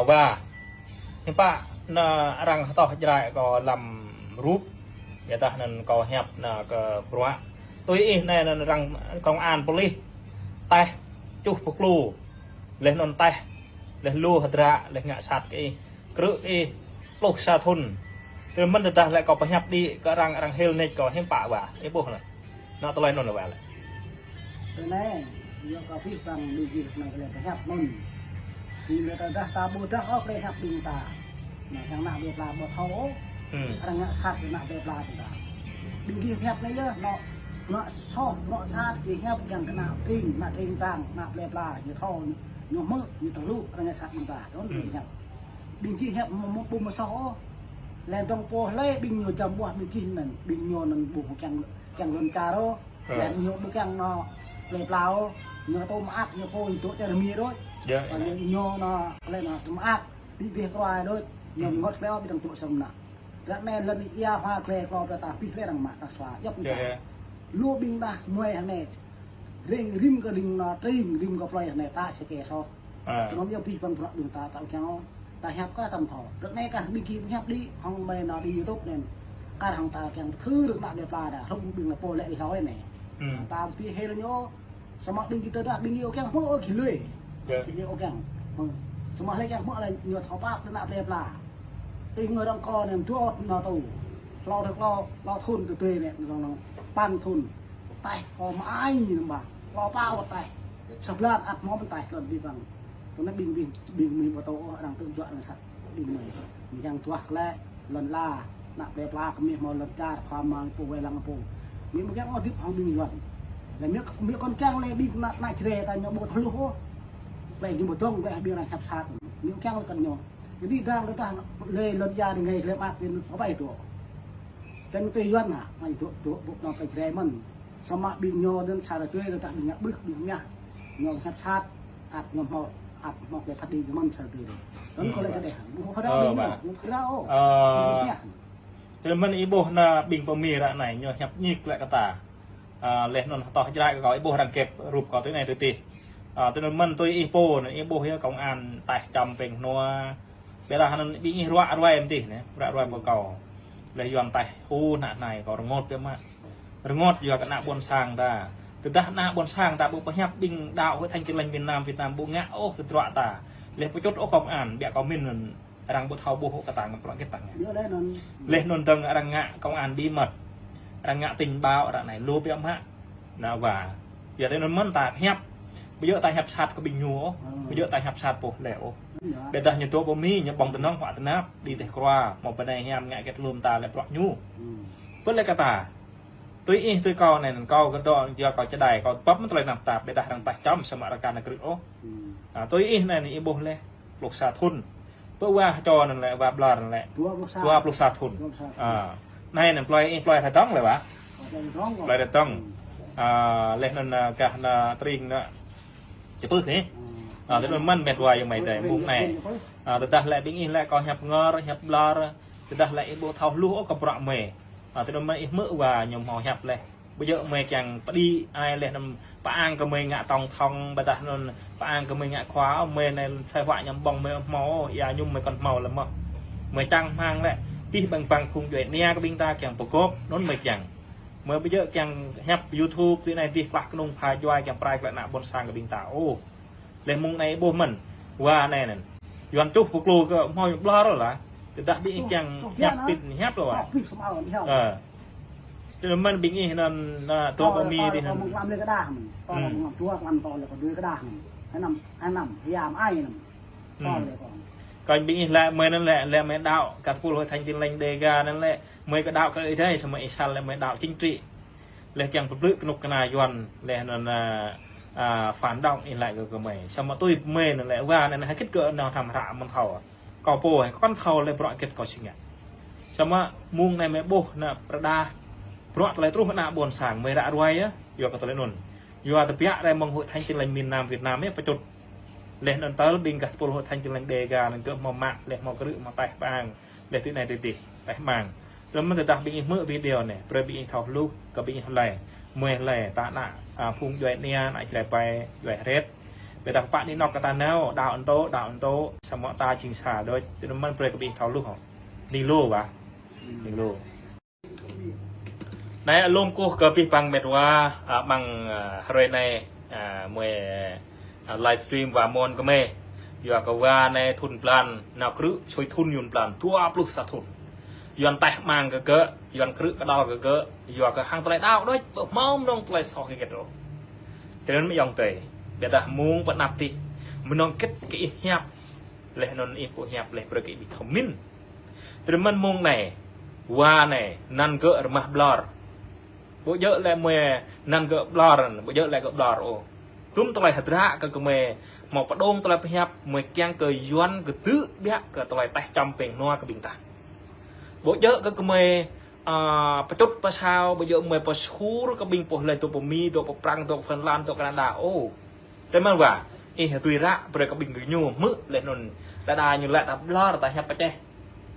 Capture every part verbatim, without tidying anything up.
Wa. Hiư̆m pă anŭn arăng hơtŏh Jrai kâo lăm rup. Yua dah anŭn kâo hiăp anŭn kơ bruă. Tui ih anai anŭn arăng công an pôlis. Taih čuh pơklô. Laih anŭn taih. Laih lu hơdră, laih ngă sat kơ ih. Krư̆ ih. Pluh sa thŭn. Tui mơ̆n tơdah lĕ kâo pơhiăp đĭ kơ arăng, arăng hil nik kâo hiư̆m pă wa. Ih ƀuh anŭn. Anŭn tơlơi anŭn lĕ wa lĕ. Tui anai, yua kơ abih bang ƀing gih anai kơ lĕ pơhiăp anŭn. Jing lĕ tơdah ta ƀu dah ôh kơ lĕ hiăp ƀing ta. Anai kiăng ană plơi pla ƀu thâo ôh. Hmm. Arăng ngă sat kơ ană plơi pla ƀing ta. Ƀing gih hiăp anai yơh, anŭn, anŭn soh, anŭn sat gih hiăp kiăng kơ ană tring, ană tring trang, ană plơi pla, ñu thâo, ñu hmư̆, ñu tơlŭ, arăng ngă sat ƀing ta. Anŭn ƀing gih hiăp. Ƀing gih hiăp mơ̆, mơ̆, ƀu mơ̆ soh ôh. Lĕ dŏng pô lĕ ƀing ñu jăm ƀuah ƀing gih anŭn, ƀing ñu anŭn ƀu kiăng, kiăng lŏn čar ôh. Ơ. Lĕ ñu ƀu kiăng anŭn plơi pla ôh, ñu tŭ mơak, ñu pô ñu tŭ čar mi đôč. Yơh, yơh. Ñu, ñu anŭn lĕ anŭn tŭ mơak, ƀu ƀuh krua đôč. Ñu ngŏt klĕ ƀu dŏng tŭ sem anŭn. Ră anai lŏn ia hua klĕ klô plơi ta ƀuh lĕ arăng mă kơ sua, yơh. Yơh, yơh. Lu ƀing đah muai anai. Ring, rim kơ ring anŭn tring, rim kơ plơi anai ta sĭ kơ soh. Ơ. Tơnŏm yơh abih bang bruă ƀing ta ta kiăng ôh. Ta hiăp kơ tăm thâo. Ră anai kah ƀing gih hiăp đĭ, hŏng mơi anŭn đĭ YouTube anŭn. Kar hŏng ta kiăng khư rơ̆k ană plơi pla dah, rŏng ƀing lĕ pô lĕ hlâo anai. Hmm. Ta ƀu hil ñu, samơ̆ ƀing gih tơdah ƀing gih ƀu kiăng hmư̆ ôh gih lui. Yơh. Gih lui ƀu kiăng. Hmm. Samơ̆ lĕ kiăng hmư̆ lĕ ñu thâo pap ană plơi pla. Tui ngơi rŏng kâo anŭn dua anŭn tŭ. Hlâo tơ̆ hlâo, hlâo thŭn tơdơi anŭn, rŏng anŭn păn thŭn. Taih kâo mă ai ñu ƀă. Hlâo pă wơ̆t taih. Sa blan ăt hmâo mơ̆n taih lŏn abih bang. Tui anai ƀing, ƀing, ƀing mơi ƀu thâo ôh arăng tŭ juă arăng sat ƀing mơi. Mơi kiăng tuah klĕ lŏn la, ană plơi pla kơ mơi hmâo lŏn čar, khua mă pô wai lăng pô. Mơi ƀu kiăng ôh hơdip hŏng ƀing Yuan. Lĕ mơi, mơi kŏn kiăng lĕ ƀing ană, ană Jrai ta ñu ƀu thâo hluh ôh. Lĕ ñu ƀu dŏng lĕ ƀing arăng hiăp sat. Mơi kiăng lĕ kơ ñu. Jadi dang tơdah lĕ lŏn ia rơngai lĕ mă ƀing apa itu. Tơ̆ng tui Yuan hă, anai tŭ, tŭ, ƀu anŭn plơi Jrai mơ̆n. Samơ̆ ƀing ñu dơ̆ng sa rơtuê tơdah ƀing ngă ƀrưh ƀing mah. Ñu hiăp sat, ăt ñu hmâo, ăt hmâo klĕ phat đĭ mơ̆n sa rơtuê. Tơ̆ng kâo lĕ kơ đeh, ƀu phat rao ƀing ñu, ƀu phat rao ôh. Ƀing mah. Tui mơ̆n ih ƀuh anŭn ƀing pơ Mi ră anai, ñu hiăp ñik lĕ kơ ta. Ơ, laih anŭn hơtŏh Jrai kơ kâo ih ƀuh arăng kĕp rup kâo tui anai tui adih. Ơ, tui anŭn mơ̆n tui ih pô anŭn ih ƀuh yơh công an taih čăm peng hnua. Ƀiădah anŭn ƀing ih ruă ruai mơ̆n adih anai, ruă ruai pơ kâo. Laih Yuan taih hu ană anai kâo rơngot biă mă. Rơngot yua kơ ană ƀôn sang ta. Tơdah ană ƀôn sang ta ƀu pơhiăp ƀing đaŏ Hội Thánh Tin Lành miền Nam Việt Nam ƀu ngă ôh tơdruă ta. Laih pơčŭt ôh công an, biă kâo min anŭn arăng ƀu thâo ƀuh ôh kơ ta ngă bruă hơget ta ngă. Laih anŭn dơ̆ng arăng ngă công an bí mật. Arăng ngă tình báo ră anai lu biă mă. Anŭn wa. Yua tui anŭn mơ̆n ta hiăp. Ƀu djơ̆ ta hiăp sat kơ ƀing ñu ôh. Ƀu djơ̆ ta hiăp sat pô lĕ ôh. Ƀiădah ñu tŭ pơ Mi ñu ƀơ̆ng tơnŏng huă tơnap. Đĭ teh krua. Hmâo bơnai hiam ngă hơget lŏm ta lĕ bruă ñu. Pơ lĕ kơ ta. Tui ih tui kâo anai, kâo kơ dŏ yua kâo čơđai, kâo pap mơ̆n tơlơi tơnap tap. Ƀiădah arăng taih čăm samơ̆ arăng kăn krư̆ ôh. Ơ, tui ih anai ih ƀuh lĕ. Pluh sa thŭn. Pơ wa čô anŭn lĕ, wa ƀlŏr anŭn lĕ. Dua pluh sa thŭn. Dua pluh sa thŭn. Dua pluh sa thŭn. Ơ. Anai anŭn plơi, ih plơi Rơdŏng lĕ wa. Plơi Rơdŏng. Ơ, laih anŭn, ơ, gah anŭn tring anŭn. Čơpưh anai. Ơ, tui anŭn mơ̆n met wa ayŏng amai adơi mơ̆ng anai. Ơ, tơdah lĕ ƀing ih lĕ kâo hiăp ngor, hiăp ƀlŏr. Tơdah lĕ ih ƀu thâo hluh ôh kơ bruă mơi. Ơ, tui anŭn mơ̆n ih hmư̆ wa ñu hmâo hiăp lĕ. Ƀu djơ̆ mơi kiăng pơđĭ ai laih anŭn pơang kơ mơi ngă tổng thống, ƀiădah anŭn pơang kơ mơi ngă khua, mơi anai sai huă ñăm ƀơ̆ng mơi hmâo, ia ñu mơi kŏn hmâo lĕ mơ̆. Mơi čang hmang lĕ, abih bang bang phung djuai ania kơ ƀing ta kiăng pơgop, anŭn mơi kiăng. Mơi ƀu djơ̆ kiăng hiăp YouTube tui anai adih klah kơnung pha djuai kiăng pơrai klĕ ană ƀôn sang kơ ƀing ta. Ôh. Laih mơ̆ng anai ih ƀuh mơ̆n. Wa anai anŭn. Yuan čuh pơklô kơ hmâo ƀlŏr lah. Tơdah ƀing ih kiăng hiăp pit hiăp lŏ wa. Ơ. Tui anŭn mơ̆n ƀing ih anŭn, anŭn tŭ pơ Mi adih anŭn. Kơ ƀing ih lĕ, mơi anŭn lĕ, lĕ mơi đaŏ, kơ tơpul Hội Thánh Tin Lành Đêga anŭn lĕ, mơi kơ đaŏ kơ Ơi Adai, samơ̆ ih sal lĕ mơi đaŏ chính trị. Laih kiăng pơblư̆ kơnuk kơna Yuan, laih anŭn, ơ, ơ, phản động ih lĕ kơ, kơ mơi. Samơ̆ tui mơi anŭn lĕ, wa anŭn hơget kơ anŭn hrăm hră mơ̆n thâo. Kâo pô, kâo kŏn thâo lĕ bruă hơget kâo sing ngă. Samơ̆ mơ̆ng anai mơi ƀuh anŭn rơđah. Bruă tơlơi truh ană ƀôn sang, mơi ră ruai yơh, yua kơ tơlơi anŭn. Yua tơbiă rai mơ̆ng Hội Thánh Tin Lành miền Nam Việt Nam yơh, pơčŭt. Laih anŭn tơl ƀing gah tơpul Hội Thánh Tin Lành Đêga anŭn tŭ hmâo mă, laih hmâo krư̆, hmâo taih pơang. Laih tui anai tui adih, taih mang. Tơl mơ̆n tơdah ƀing ih hmư̆ video anai, brơi ƀing ih thâo hluh, kơ ƀing ih hlơi. Mơi hlơi, ta ană, ơ, phung djuai ania, ană Jrai ƀai, djuai hret. Ƀiădah pă anih anŏ kơ ta nao, đaŏ anŭn tŏ, đaŏ anŭn tŏ, samơ̆ ta jing sa đôč, tui anŭn mơ̆n brơi kơ ƀing thâo hluh. Ling lu ƀă. Ling lu. Anai alum kơkuh kơ abih bang met wa, a, amăng, a, hrơi anai, a, mơi, a, livestream wa mơ̆n kơ mơi. Yua kơ wa anai thŭn blan, nao krư̆, sui thŭn Yuan blan, dua pluh sa thŭn. Yuan taih amăng kơ gơ̆, Yuan krư̆ kơđăl kơ gơ̆, yua kơ hăng tơlơi đaŏ đôč, ƀu hmâo mơnơ̆ng tơlơi soh hơget ôh. Tui anŭn mơ̆n ayŏng adơi, ƀiădah mơ̆ng pơ anăp adih, mơnơ̆ng hơget kơ ih hiăp, laih anŭn ih ƀu hiăp, laih brơi kơ ih ƀu thâo mĭn. Tui anŭn mơ̆n mông anai, wa anai, anăn gơ̆ rơmah ƀlŏr. Ƀu djơ̆ lĕ mơi anăn gơ̆ ƀlŏr, ƀu djơ̆ lĕ gơ̆ ƀlŏr ôh. Tum tơlơi hơdră kơ gơmơi, hmâo pơđông tơlơi pơhiăp, mơi kiăng kơ Yuan kơtư̆ ƀiă kơ tơlơi taih čăm pĕng nua kơ ƀing ta. Ƀu djơ̆ kơ gơmơi, a, pơčŭt pơsao, ƀu djơ̆ mơi pơsur kơ ƀing pô lĕ dŏ pơ Mi, dŏ pơ Prăng, dŏ pơ Phần Lan, dŏ Canada ôh. Tui anŭn wa, ih tui ră, brơi kơ ƀing gơñu hmư̆, laih anŭn đơđa ñu laĭ ta ƀlŏr, ta hiăp pơčeh.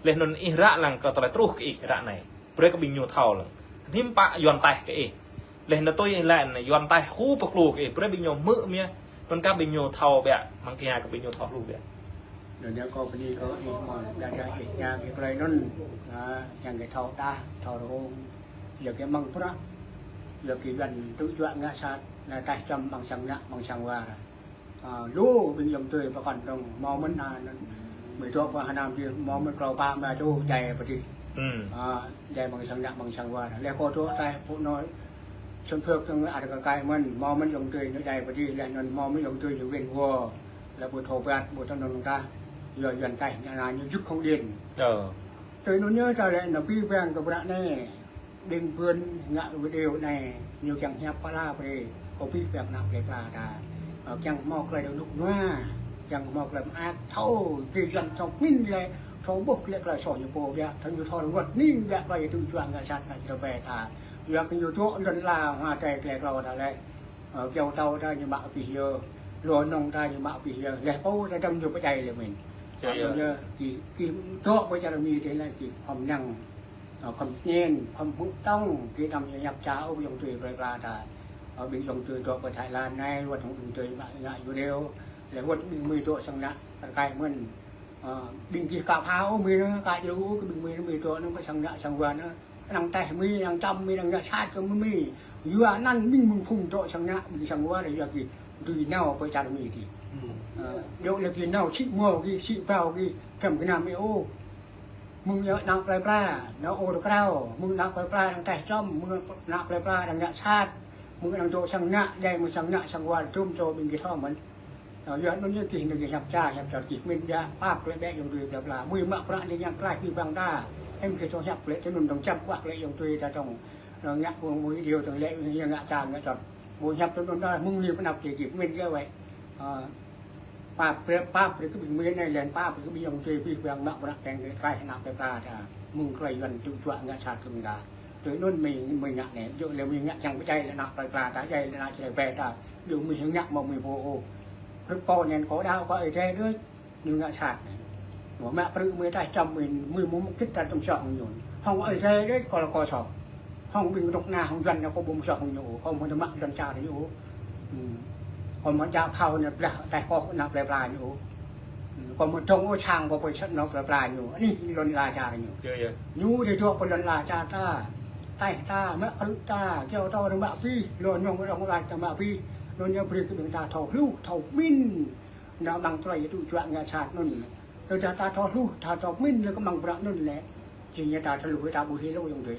Laih anŭn ih ră lăng kơ tơlơi truh kơ ih ră anai. Brơi kơ ƀing ñu thâo lăng. Hiư̆m pă Yuan taih kơ ih. Laih anŭn tui ih laĭ anai, Yuan taih hơpă klô kơ ih. Brơi ƀing ñu hmư̆ mơ̆n. Anŭn kơ ƀing ñu thâo ƀiă, mơ̆ng kiăng kơ ƀing ñu thâo hluh ƀiă. Anŭn yơh kâo bơni kơ ih mơ̆n, ƀiădah ih ña kơ tơlơi anŭn. A, kiăng kơ thâo đah, thâo rơ̆ng. Yua kơ amăng prăk, yua kơ Yuan tŭ juă ngă sat, anai taih čăm amăng sang ană, amăng sang wa. A, lu ƀing ayŏng adơi pơkŏn dơ̆ng, hmâo mơ̆n, a, anŭn, mơi dŏ pơ Hà Nam adih, hmâo mơ̆n klâo pă rơma čô djai pơ adih. Hmm. A, djai amăng sang ană, amăng sang wa. Laih kâo dŏ taih pơ anŭn, Xuân Phước dơ̆ng, a, rơkơi mơ̆n, hmâo mơ̆n ayŏng adơi ñu djai pơ adih, laih anŭn hmâo mơ̆n ayŏng adơi ñu wĭn wơ̆t, laih ƀu thâo ƀiă, ƀu thâo anŭn tah, yua Yuan taih, anŭn ñu jŭk hông điên. Ơ. Tui anŭn yơh ta lĕ nao abih bang kơ bruă anai. Ƀing ƀuôn ngă video anai, ñu kiăng hiăp pơala brơi, kơ abih bang ană plơi pla ta. Ơ, kiăng hmâo tơlơi rơnŭk rơnua, kiăng hmâo tơlơi mơak, thâo, brơi Yuan thâo pơmĭn lĕ, thâo ƀuh lĕ tơlơi soh ñu pô ƀiă, thâo ñu thâo rơngot hning ƀiă tơlơi tŭ juă ngă sat ngă čơrơbê ta. Yua kơ ñu dŏ lŏn ala hơtai tơlơi klâo ta lĕ. Ơ, kyâo tâo ta ñu mă abih yơh, lŏn nong ta ñu mă abih yơh, laih pô ta dơ̆ng ñu pơdjai lĕ mơ̆n. Yơh, yơh. Anŭn yơh, kih, kih dŏ pơ čar Mi adih lĕ kih khŏm năng. Ơ, khŏm ñen, khŏm hmư̆ tŏng, kih anăm ñu hiăp ča ôh ayŏng adơi plơi pla ta. Ơ, ƀing ayŏng adơi dŏ pơ Thái Lan anai, wơ̆t hăng ƀing adơi mă ngă video, laih wơ̆t ƀing Mi dŏ sang ană rơkơi mơ̆n. Ơ, ƀing gih ka pha ôh Mi anŭn, ka djru ôh kơ ƀing Mi anŭn, Mi dŏ anŭn pơ sang ană sang wa anŭn. Anăn taih Mi, anăn čăm Mi, anăn ngă sat kơ Mi. Yua anăn ƀing mơ̆ng phung dŏ sang ană, ƀing sang wa, yua kơ dưi nao pơ čar Mi adih. Hmm. Ơ, dŏ lĕ kơ nao sĭ mơ̆ kơ, sĭ ƀâo kơ, tơm kơ anăm Mi ôh. Mơ̆ng ană plơi pla, nao ôr krao, mơ̆ng ană plơi pla anăn taih čăm, mơ̆ng ană plơi pla anăn ngă sat, mơ̆ng anăn dŏ sang ană, djai mơ̆ng sang ană, sang wa, dŭm čô ƀing gih thâo mơ̆n. Ơ, yua anŭn yơh kih anai kih hiăp ča, hiăp ča kih pơmĭn ƀiă, pap klĕ ƀĕ ayŏng adơi plơi pla. Mơi mă bruă anai kiăng klaih abih bang ta. Hiư̆m kih thâo hiăp klĕ tui anŭn dơ̆ng čăm kuah klĕ ayŏng adơi ta dơ̆ng. Ơ, ngă wơ̆ng mơi video dơ̆ng lĕ, ngă ča, ngă čon. Mơi hiăp tui anŭn ta, mơ̆ng anai pơ anăp adih kih pơmĭn klĕ wơ̆t. Ơ, pap brơi, pap brơi kơ ƀing Mi anai lĕ, pap brơi kơ ƀing ayŏng adơi abih bang mă bruă kiăng kơ klaih ană plơi pla ta. Mơ̆ng tơlơi Yuan tŭ juă ngă sat kơ ƀing ta. Tui anŭn mơi, mơi ngă anai, djơ̆ lĕ mơi ngă kiăng pơdjai lĕ ană plơi pla ta, djai lĕ ană čơrơbê ta. Djơ̆ mơi ngă mơ̆ mơi pô ôh. Krư̆ pô anŭn kâo đaŏ kơ Ơi Adai đôč, ñu ngă sat anai. Mơ̆ mă krư̆ mơi taih čăm mơi, mơi mơ̆ mơ̆ kĭt ta tơm soh hăng ñu. Hăng Ơi Adai đôč kâo lĕ kâo soh. Hăng ƀing rŏk na hăng Yuan anai kâo ƀu mơ̆ soh hăng ñu ôh, kâo mơ̆ mă lŏn čar ñu ôh. Hmm. Kâo mơ̆ djă phao anai blah taih kŏh ană plơi pla ñu ôh. Hmm. Kâo mơ̆ dơ̆ng ôh sang kâo pơsat ană plơi pla ñu. Anih lŏn ala čar ñu. Yơh, yơh. Ñu dŏ pơ lŏn ala čar ta. Taih ta, mă krư̆ ta, kyâo tâo ta mă abih, lŏn nong rŏng rah ta mă abih. Anŭn yơh brơi kơ ƀing ta thâo hluh, thâo pơmĭn. Nao amăng tơlơi tŭ juă ngă sat anŭn. Tơdah ta thâo hluh, ta thâo pơmĭn lĕ kơ amăng bruă anŭn lĕ. Jing ñu ta thâo hluh, ta ƀu hil ôh ayŏng adơi.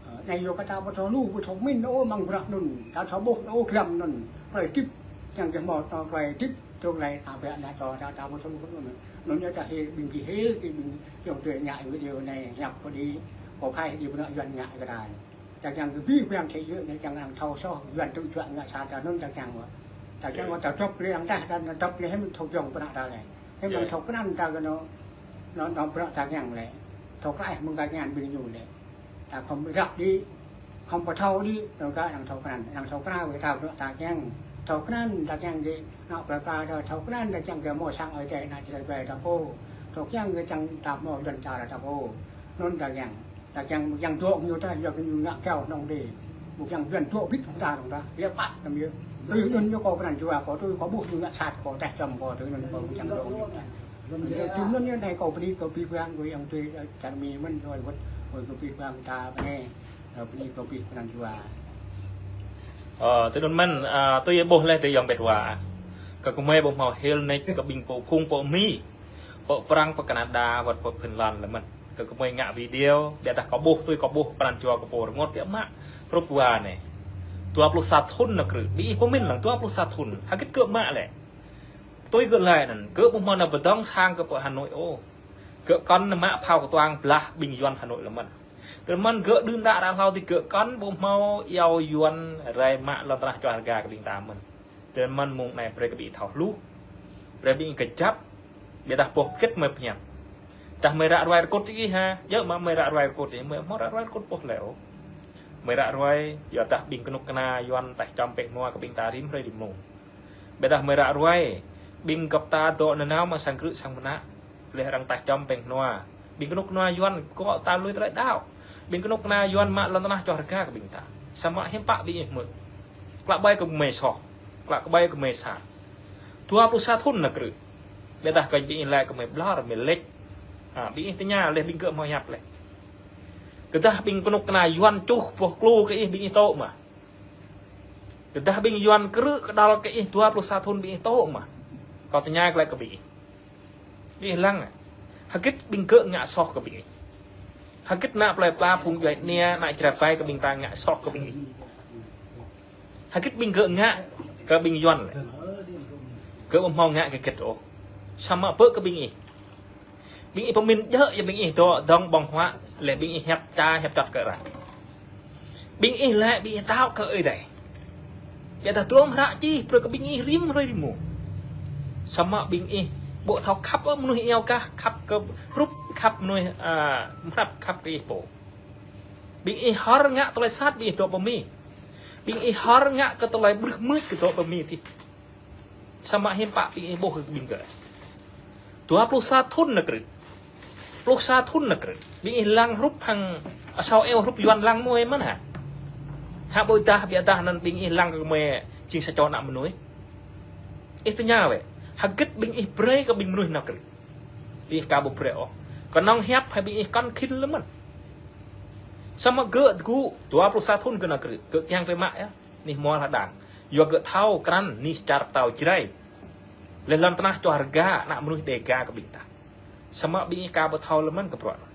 Ơ, anai yua kơ ta ƀu thâo hluh, ƀu thâo pơmĭn ôh amăng bruă anŭn. Ta thâo ƀuh ôh glăm anŭn. Tơlơi hơdip, kiăng kơ hmâo tơlơi hơdip, tơlơi ta ƀiă ană čô ta, ta ƀu thâo hluh anŭn. Anŭn yơh ta hil ƀing gih hil, kơ ƀing ayŏng adơi ngă video anai, hiăp pơđĭ, pơphai hơdip bruă Yuan ngă kơ ta. Ta kiăng kơ abih bang thế giới anai kiăng arăng thâo soh, Yuan tŭ juă ngă sat ta anŭn ta kiăng wơ̆t. Ta kiăng wơ̆t ta dŏp lĕ arăng taih ta, ta dŏp lĕ hiư̆m thâo giŏng pơ anăp ta lĕ. Hiư̆m arăng thâo krăn ta kơ anŏ, anŏ, anŏ bruă ta kiăng lĕ. Thâo klaih mơ̆ng ta kiăng ƀing ñu lĕ. Ta khŏm ră đĭ, khŏm pơthâo đĭ, tơl kơ arăng thâo krăn, arăng thâo krăn wơ̆t ta bruă ta kiăng. Thâo krăn ta kiăng kơ ană plơi pla ta, thâo krăn ta kiăng kơ hmâo sang Ơi Adai ană čơrơbê ta pô. Thâo kiăng kơ kiăng ta hmâo lŏn čar ta pô. Anŭn ta kiăng. Ta kiăng, kiăng dŏ ñu ta, yua kơ ñu ngă kâo nong đê. Ƀu kiăng Yuan dŏ bĭt hăng ta nong ta. Yua pă tơm yơh. Tui anŭn ñu kâo pran jua kâo, tui kâo ƀuh ñu ngă sat kâo, teh čăm kâo, tui anŭn kâo kiăng dŏ ñu. Tui anŭn ñu anai kâo bơni kơ abih bang, kơ ayŏng adơi, čar Mi mơ̆n, ruai wơ̆t, kơ abih bang ta bơni, kâo bơni kơ abih pran jua. Ơ, tui anŭn mơ̆n, ơ, tui yơh ƀuh leh tui ayŏng Bĕt Wa. Kơ gơmơi ƀu hmâo hil nač kơ ƀing pô phung pô Mi, pô Prăng, pô Canada, wơ̆t pô Finland lĕ mơ̆n. Kơ gơmơi ngă video, biă dah kâo ƀuh, tui kâo ƀuh pran jua kơ pô rơngot biă mă, hrup wa anai. Dua pluh sa thŭn nao krư̆, ƀing ih pơmĭn lăng dua pluh sa thŭn, hơgĕt gơ̆ mă lĕ. Tui gơ̆ laĭ anŭn, gơ̆ ƀu hmâo nao pơdơ̆ng sang kơ pơ Hà Nội ôh. Gơ̆ kŏn nao mă phao kơtuang blah ƀing Yuan Hà Nội lĕ mơ̆n. Tui anŭn mơ̆n gơ̆ đưm đă ră hlâo adih gơ̆ kŏn ƀu hmâo iâu Yuan rai mă lŏn tơnah čoh rơga kơ ƀing ta mơ̆n. Tui anŭn mơ̆n mông anai brơi kơ ƀing ih thâo hluh. Brơi ƀing ih kơjăp. Biă dah boh hơgĕt mơi pơhiăp. Dah mơi ră ruai rơkŭt ih hă, djơ̆ mă mơi ră ruai rơkŭt ih, mơi hmâo ră ruai rơkŭt boh lĕ ôh. Mơi ră ruai, yua dah ƀing kơnuk kơna Yuan taih čăm pĕng hnua kơ ƀing ta rĭm hrơi rĭm mông. Biă dah mơi ră ruai, ƀing gơ̆p ta dŏ nanao mă sang krư̆ sang mơnă, leh arăng taih čăm pĕng hnua. Ƀing kơnuk kơna Yuan kơ ta lui tơlơi đaŏ. Ƀing kơnuk kơna Yuan mă lŏn tơnah čoh rơga kơ ƀing ta. Samơ̆ hiư̆m pă ƀing ih hmư̆. Klă ƀai kơ mơi soh. Klă ƀai kơ mơi sat. Dua pluh sa thŭn nao krư̆. Biă dah kơ ƀing ih laĭ kơ mơi ƀlŏr, mơi lĕč. Ha, ƀing ih tơña leh ƀing gơ̆ hmâo hiăp leh. Kơ dah ƀing kơnuk kơna Yuan čuh boh klô kơ ih ƀing ih tŏ mă. Kơ dah ƀing Yuan krư̆ kơđăl kơ ih dua pluh sa thŭn ƀing ih tŏ mă. Kâo tơña glaĭ kơ ƀing ih. Ƀing ih lăng. Hơgĕt ƀing gơ̆ ngă soh kơ ƀing ih. Hơgĕt ană plei pla phung djuai ania, ană Jrai ƀai kơ ƀing ta ngă soh kơ ƀing ih. Hơgĕt ƀing gơ̆ ngă kơ ƀing Yuan lĕ. Gơ̆ ƀu hmâo ngă hơgĕt ôh. Samơ̆ bơ kơ ƀing ih. Ƀing ih pơmĭn djơ̆ yơh ƀing ih dŏ dŏng ƀơ̆ng huă, leh ƀing ih hiăp ča hiăp čŏt kơ arăng. Ƀing ih lĕ ƀing ih đaŏ kơ Ơi Adai. Biă dah drôm hră čih brơi kơ ƀing ih rĭm hrơi rĭm mông. Samơ̆ ƀing ih ƀu thâo khăp ôh mơnuih iâu gah, khăp kơ hrup khăp mơnuih, a, mơ̆ khăp kơ ih pô. Ƀing ih hor ngă tơlơi sat ƀing ih dŏ pơ Mi. Ƀing ih hor ngă kơ tơlơi brưh mưč kơ dŏ pơ Mi adih. Samơ̆ hiư̆m pă ƀing ih ƀuh kơ ƀing gơ̆. Dua pluh sa thŭn nao krư̆. Pluh sa thŭn nao krư̆. Ƀing ih lăng hrup hăng asâo eo hrup Yuan lăng mơi mơ̆n hă. Hă ƀôdah biă dah anŭn ƀing ih lăng kơ mơi jing sa čô ană mơnuih. Ih tơña wơ̆t. Hơgĕt ƀing ih brơi kơ ƀing mơnuih nao krư̆. Ƀing ih ka ƀu brơi ôh. Kơnơ̆ng hiăp hă ƀing ih kŏn khĭn lĕ mơ̆n. Samơ̆ gơ̆ tơgŭ dua pluh sa thŭn gơ̆ nao krư̆. Gơ̆ kiăng tui mă yơh. Anih hmua hơđang. Yua gơ̆ thâo krăn anih čar pơtao Jrai. Leh lŏn tơnah čoh rơga, ană mơnuih Dega kơ ƀing ta. Samơ̆ ƀing ih ka ƀu thâo lĕ mơ̆n kơ bruă anŭn.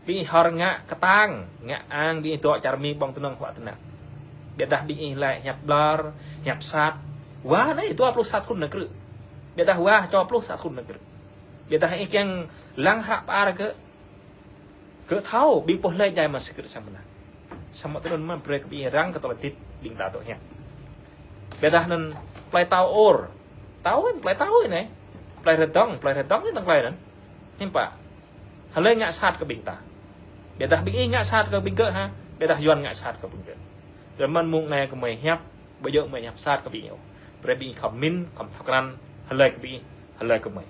Ƀing ih hor ngă kơtang, ngă ang ƀing ih dŏ čar Mi ƀơ̆ng tơnŏng huă tơnap. Biă dah ƀing ih laĭ hiăp ƀlŏr, hiăp sat. Wa anai dua pluh sa thŭn nao krư̆. Biă dah wa čô pluh sa thŭn nao krư̆. Biă dah ih kiăng lăng hră pơar gơ̆. Gơ̆ thâo, ƀing pô hlơi djai mă sang krư̆ sang mơnă. Samơ̆ tui anŭn mơ̆n brơi kơ ƀing ih răng kơ tơlơi hơdip ƀing ta dŏ hiăp. Biă dah anŭn plei Tao Ôr. Tao anŭn, plei Tao anai. Plei Rơdŏng, plei Rơdŏng anai tơ̆ng plei anŭn. Hiư̆m pă. Hlơi ngă sat kơ ƀing ta. Biă dah ƀing ih ngă sat kơ ƀing gơ̆ hă. Biă dah Yuan ngă sat kơ ƀing gơ̆. Tui anŭn mơ̆n mông anai kơ mơi hiăp. Ƀu djơ̆ mơi hiăp sat kơ ƀing ih ôh. Brơi ƀing ih khŏm mĭn, khŏm thâo krăn, hlơi kơ ƀing ih, hlơi kơ mơi.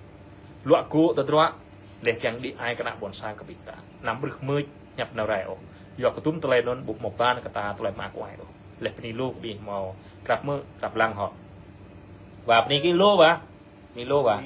Luă gŭ tơdruă, leh kiăng đĭ ai kơ ană ƀôn sang kơ ƀing ta. Anăm brưh mưč, hiăp nao rai ôh. Yua kơ tum tơlơi anŭn ƀu hmâo ban kơ ta tơlơi mă kuai ôh. Leh bơni lu kơ ƀing ih hmâo krăp hmư̆, krăp lăng hŏ. Wa bơni kơ ih lu wa. Bơni lu wa.